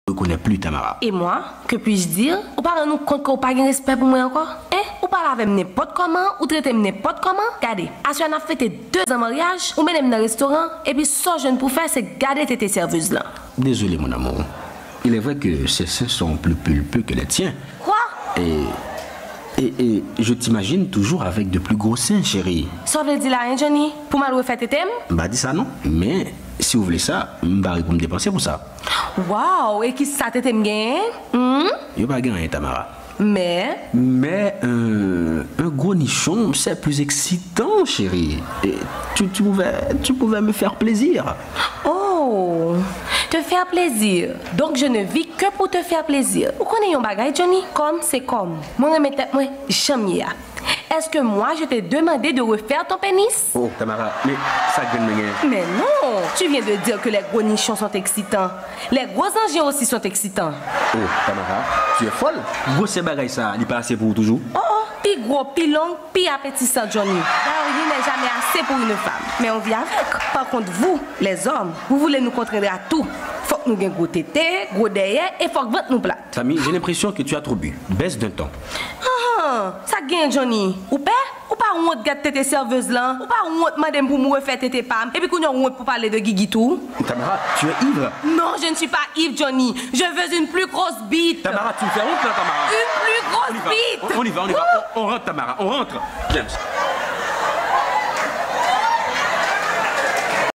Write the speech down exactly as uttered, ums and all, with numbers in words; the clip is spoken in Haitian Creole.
reconnais plus, Tamara. Et moi, que puis-je dire? Ou pa rann ou kont ke ou pa gen respè pou mwen ankò? Hein? Ou pale avè m nenpòt kòman, ou trete m nenpòt kòman? Gade, aswè n ap fete de zan maryaj, ou mennen m nan restoran, epi sa w jwenn pou fè, se gade tete sèvez lan. Désolé, mon amour. Il est vrai que ses seins sont plus pulpeux que les tiens. Kwa? Et, et, et je t'imagine toujours avec de plus gros seins, chérie. Sa w vle di la, hein, Johnny? Pou m al refè tete m? M pa di sa non, men si w vle sa, m pare pou m depanse pou sa. Waw, e kisa tete m genyen? Hmm? Yo pa gen anyen, Tamara. Men, Mais euh, un gros nichon, c'est plus excitant, chérie. Et tu, tu pouvais, tu pouvais me faire plaisir. Oh, te faire plaisir. Donc je ne vis que pour te faire plaisir. Ou konnen yon bagay, Johnny? Kòm se kòm. Mwen renmen tèt mwen jan m ye a. Est-ce que moi je t'ai demandé de refaire ton pénis? Oh, Tamara, men sa grenn mwen genyen. Mais non, tu viens de dire que les gros nichons sont excitants. Les gros engins aussi sont excitants. Oh, Tamara, tu es folle. Gwosè bagay sa, li pa ase pou ou toujou? Oh, oh, pi gwo, pi long, pi apetisan, Johnny. D'ailleurs, rien n'est jamais assez pour une femme. Mais on vit avec. Par contre, vous, les hommes, vous voulez nous contraindre à tout. Fòk nou gen gwo tete, gwo dèyè, e fòk vant nou plat. Samy, j'ai l'impression que tu as trop bu. Baisse d'un ton. Ah, sa k genyen, Johnny? Ou pè? Ou pa wont gad tete sèvez lan? Ou pa wont mande m pou m refè tete pa m? Epi kounye a w wont pou pale de gigi tou? Tamara, tu es ivre. Non, je ne suis pas ivre, Johnny. Je veux une plus grosse bite. Tamara, tu me fais honte là, Tamara. Une plus On grosse y va, bite. on, on y va, on y va. On, on rentre, Tamara, on rentre. James.